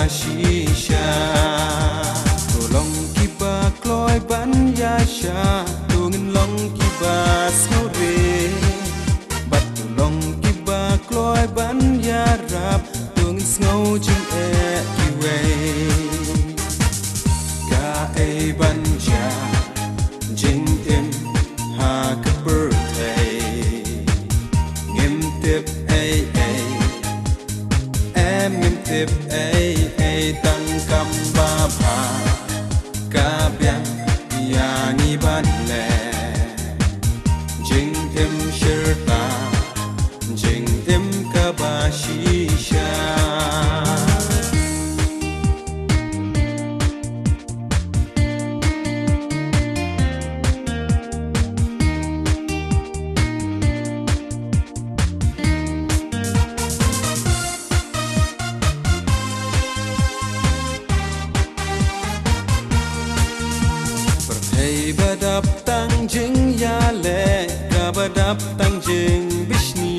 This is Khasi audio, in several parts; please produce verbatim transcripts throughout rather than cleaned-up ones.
shisha. To long kiba kloi ban ïaishah, to ngin long kiba sngewrit. Bad to long kiba kloi ban ïarap, to ngin sngew jingeh kiwei. Kaei ban jia jingim ha ka pyrthei? Ngim tip ei ei. Em ngim tip ei ei, tang kam ba bha ka biang ïa ngi ban leh. Jingim shirta, jingim kaba shisha. Pyrthei ba dap tang jingïaleh, kaba dap tang jingbishni.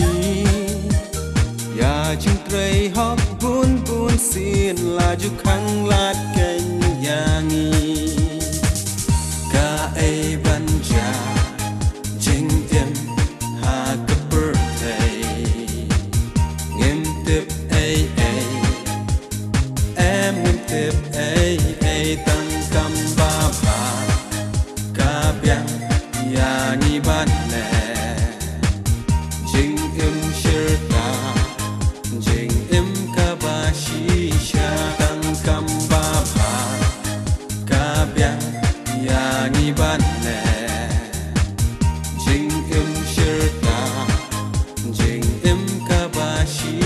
Ïa jingtrei hok bun bun sien la ju khang lad keiñ ïa ngi. Kaei ban jia jingim ha ka pyrthei? Ngim tip ei ei. Em ngim tip ei ei, tang kam ba bha ka biang ïa ngi ban leh. Jingim shirta, jingim kaba shisha, tang kam ba bha ka biang ïa ngi ban leh. Jingim shirta, jingim kaba shisha.